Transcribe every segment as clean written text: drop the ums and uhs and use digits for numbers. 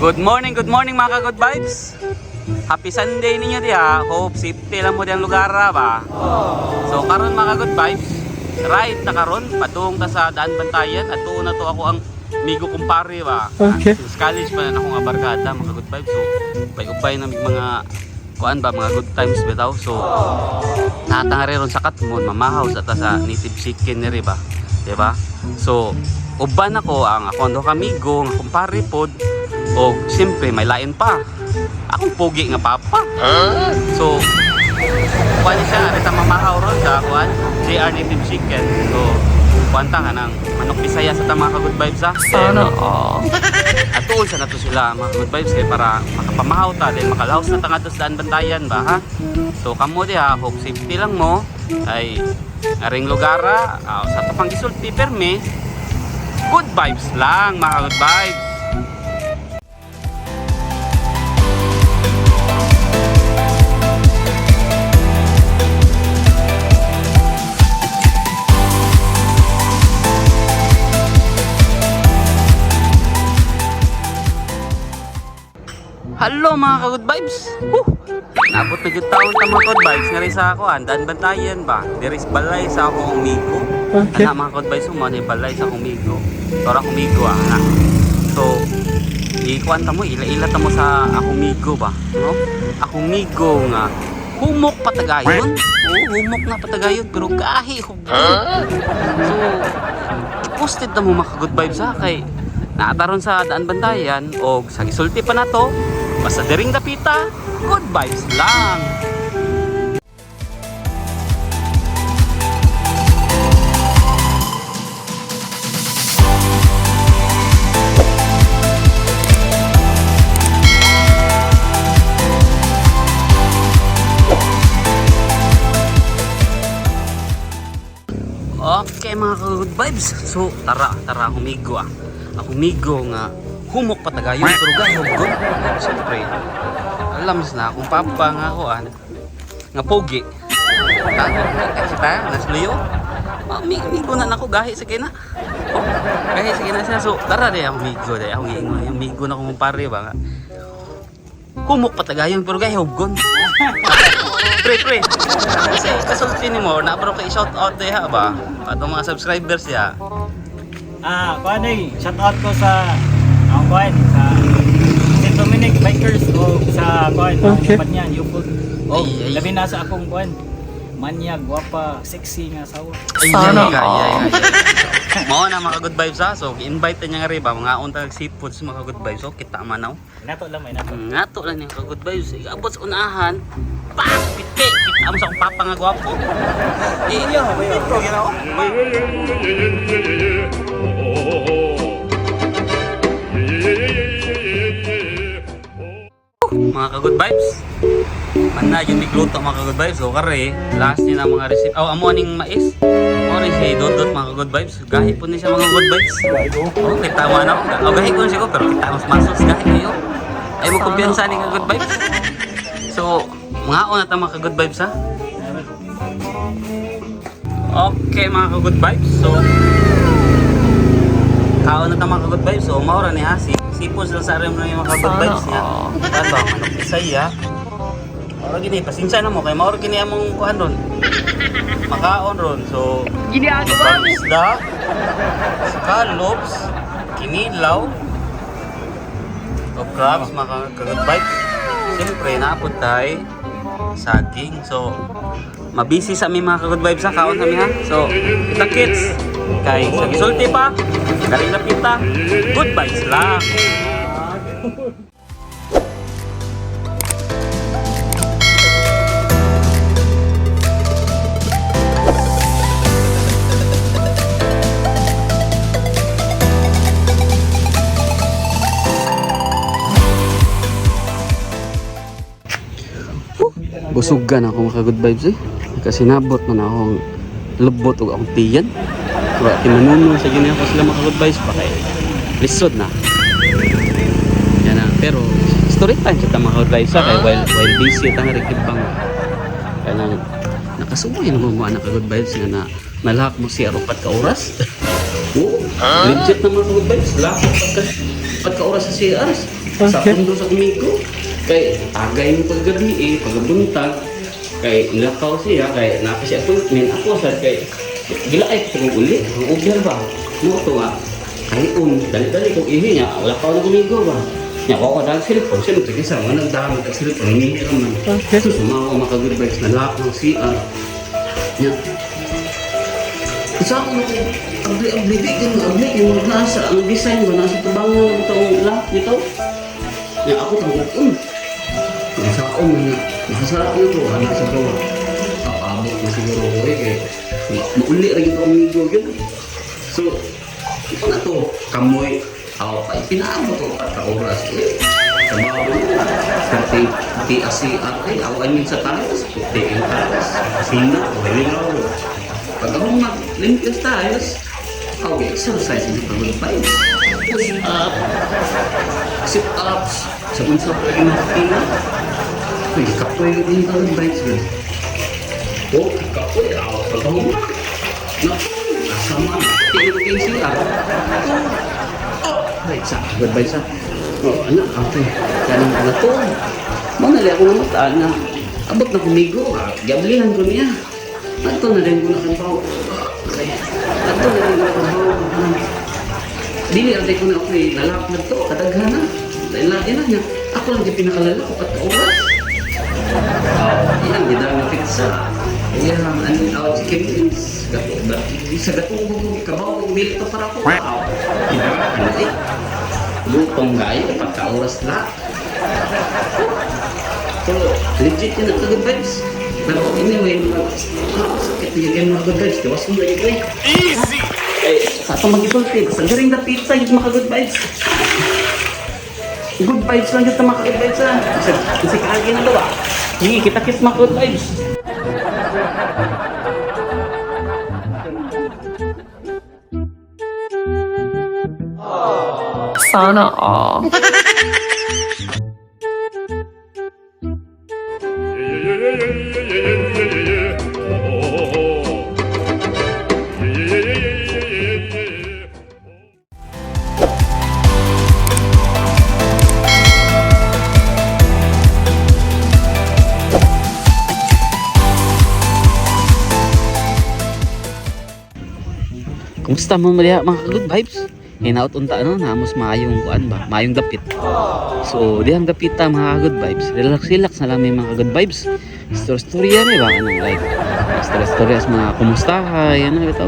Good morning mga ka-good vibes. Happy Sunday ninyo diha. Hope safety lang mo diyang lugar ba. So karon mga ka-good vibes, ride ta karon padung ta sa Daan Bantayan at tuon na to ako ang migo kumpare ba. Okay. Since college pa na akong abarkada mga good vibes. So upay-upay na mig mga kuan ba, mga good times bitaw. So natangari ron sa Katmon, mamahaw sa ta sa native chicken ni ba? 'Di ba? So uban ako ang akong duha ka amigo nga kumpare pod o siyempre may lain pa. Akong pogi nga papa. So kuan siya ari ta mamahaw ron sa kuan JR Native Chicken. So kuan ta nga nang manok Bisaya sa ta mga ka good vibes ha. Sana all. Atuon sa nato sila mga good vibes kay para makapamahaw ta then makalaos na ta ngadto sa Daan Bantayan ba ha. So kamo diha, hope safety lang mo ay aring lugara sa to pang gisulti permi good vibes lang mga good vibes. Hello mga ka-good vibes. Woo! Naabot na jud taon ta mga good vibes ngari sa ako Daan Bantayan ba. Diri sa balay sa akong amigo. Okay. Ana mga good vibes mo ni balay sa akong amigo. Sora akong amigo ah ana. So ikuan ta mo ila-ila ta mo sa akong migo ba, no? Akong migo nga humok patagayon. Oo, humok na patagayon pero gahi hubon. So posted na mo mga good vibes ha kay naataron sa Daan Bantayan og sa gisulti pa nato basta diring dapita good vibes lang. Okay mga good vibes. So tara, tara humigo ah. Ang humigo nga humok patagayon pero gahog good. Siyempre, alam na akong papa nga ako ah nga pogi. Ta, kasi ta, nasluyo. Migo na nako gahi sa kina. Oh, gahi sa kina siya. So tara di ako migo di ako giingon yung migo na akong pare ba nga. Humok patagayon pero gahi huggon. Pre, pre. Kasi kasulti ni mo, na bro kay shout out diha ba? Atong mga subscribers ya. Ah, kuan ay, shout out ko sa ang kuan sa St. Dominic Bikers o sa kuan, ang Okay. kumpanya Yupol. O Ay, ay. labi na sa akong kuan. Manya, gwapa, sexy nga asawa. Ay, Sana ay, ay, all. ay, ay. Mao na mga good vibes ha. So, invite niya nga rin ba mga untag seafoods mga good vibes. So, kita man now. Nato lang may nato. Ngato lang yung good vibes. Abot sa unahan. Pak! Piti! Kita mo sa akong papa nga gwapo. Eh, Iyo, iyo. Mga ka-good vibes. Man na yung migluto mga ka-good vibes. So, kare, last ni na mga recipe. Oh, amo aning mais. Mo rin si Dodot mga ka-good vibes. Gahi po ni siya mga good vibes. Oh, kita mo na ako. Oh, gahi ko na siya ko, pero kita mas masos. Gahi kayo. Ay mo kumpiyansa ni ka-good vibes. So, mga una ta mga ka-good vibes ha. Okay mga ka-good vibes. So, kaon na ta mga ka-good vibes. So, maura ni ha. Si sipos lang sa arim na yung mga ka-good vibes niya. Kuan ba, manok Bisaya. Maura gini, pasensya na mo kay maura gini among kuan ron. Makaon ron. So, Ginagawa. isda, scallops, kinilaw, o crabs, mga ka-good vibes. Siyempre, naapot tayo saging. So, mabisi sa aming mga ka-good vibes ha. Kaon kami ha. So, kita kits. Kay sa gisulti pa, galing na pita, good vibes lang. Busugan ako mga good vibes eh. Kasi nabot man akong lubot og akong tiyan. Wa timanuno sa gini ako sila mga good vibes pa kay lisod na. Yan na. Pero story time sa mga good vibes kay while busy ta nga rin pang kanang nakasuway na mo mga good vibes nga na nalahak mo siya arupat ka oras. Oo, legit na mga good vibes. Lahak ka oras sa CRs. Sa pundo sa kumigo. Kay tagay mo paggabi eh, pagbuntag. Kay nilakaw siya, kay napa siya appointment. Ako sad kay gilaay ko sa kong uli. Ang ubyal ba? Mo to nga. Kayon, dali-dali kong ihi niya. Wala pa ako na kumigo ba? Niya, ako dahil cellphone. Siyempre, kasi nga nagdamit ang cellphone. Hindi naman. Okay. So, sumawa mga ka-good vibes na lahat ng CR. Niya, sa ako na abli abli di yung abli yung nasa ang design ba nasa tubangan ng itong lahat nito. Niya ako tang Nasa ako na nakasarap na to anak sa gawa. Aabot na siguro ko eh kay mauli ra gyud amigo gyud. So ito na to kamoy aw pa pinaabot ko at ka oras eh. Sa bawo kasi TACR ay aw I mean sa taas, TA taas, sina, lingaw. Pag ako mag-limpias tayo, okay, exercise yung pag vibes. Push up, sit ups, sa unsa pa lagi mga. Uy, kapoy yung pag vibes ba? Oh, kapoy, aw, pag ako mag. Naku, asa man, TACR. Oh, right sa, good vibes ah. Oh, anak, okay. Kanang na to. Manali ako ng mata na abot na kumigo. Gablihan ko niya. Ato na rin ko na kabaw. Okay. Ato na rin ko na kabaw. Dili rin ko na okay. Lalak na to. Kadaghan na. Lain-lain na niya. Ako lang yung pinakalala ko at oras. Ilang gidang na pizza. Iyang ano out chicken wings. Gato ba? Sa gato ko kabaw ko dili to para ko. Ano eh. Lutong gayo pagka oras na. So, legit yun ang good vibes. Pero anyway, sakit na yung mga good vibes. Diwas mo lagi ko eh. Easy! Eh, sa itong mag-isulti, basta garing na pizza, yung mga good vibes. Good vibes lang yung mga good vibes ah. Isa kaagi na daw ah. Hindi, kita-kits mga good vibes. Sana all. Yeah. Oh. Yeah. Kumusta mo maliha mga good vibes? Hinaut unta ano, namos maayong kuan ba, maayong dapit. So, dihang dapita mga good vibes. Relax relax na lang may mga good vibes. Story story yan eh ba anong like. Story story as mga kumustahay, ano ito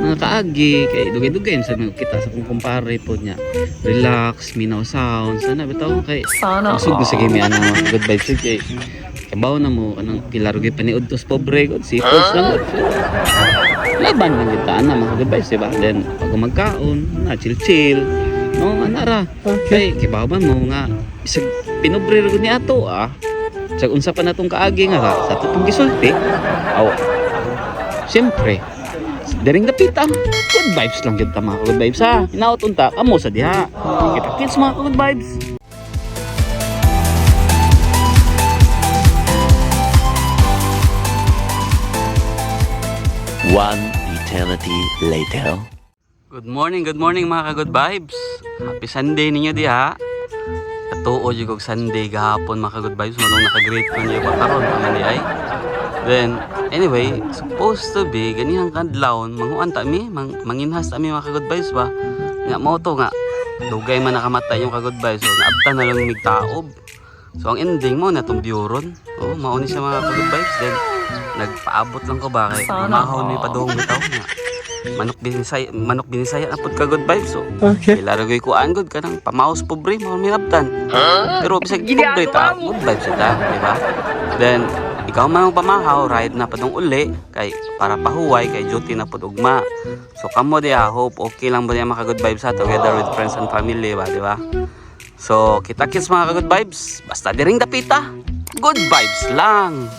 mga kaagi kay dugay-dugay sa mga kita sa kong kumpare po niya. Relax, minaw sounds, ano bitaw kay Sana Usog na all. sa game ano mga good vibes kay kabaw na mo anong pilaro gyud paniud tos pobre god seafoods lang gud. Laban lang kita ana mga good vibes diba? Then pag magkaon na chill chill. No ana ra. Kay kibaw man mo nga isag pinobre ra gud ni ato ah. Sag unsa pa natong kaagi nga ra, sa ato pang gisulti. Aw. Siyempre, Daring dapita, good vibes lang gyud ta mga good vibes ha. Hinaot unta kamo sa diha. Kita kits mga good vibes. One eternity later. Good morning mga ka-good vibes. Happy Sunday ninyo diha. Katuo jud og Sunday gahapon mga ka-good vibes manong naka-greet ko niyo pa karon pa man di ay. Then anyway, supposed to be ganihang kadlawon manguan ta mi, manginhas ta mi mga ka-good vibes ba. Nga mao to nga dugay man nakamatay yung ka-good vibes so naabtan na lang mig taob. So ang ending mo na tong buron. Oh, mao ni siya mga ka-good vibes then nagpaabot lang ko ba kay Sana mamahaw ni all. padung bitaw nga. Manok binisaya, manok binisaya na pud ka good vibes so. Okay. Kilaro ko'y kuan good kanang pamaos pobre mao mirabtan. Pero bisag pobre ta, good vibes ta, di ba? Then ikaw man ang pamahaw, ride na padung uli kay para pahuway kay duty na pud ugma. So kamo diha hope okay lang ba niya maka good vibes ha together with friends and family ba, di ba? So kita kits mga ka good vibes, basta diring dapita, good vibes lang.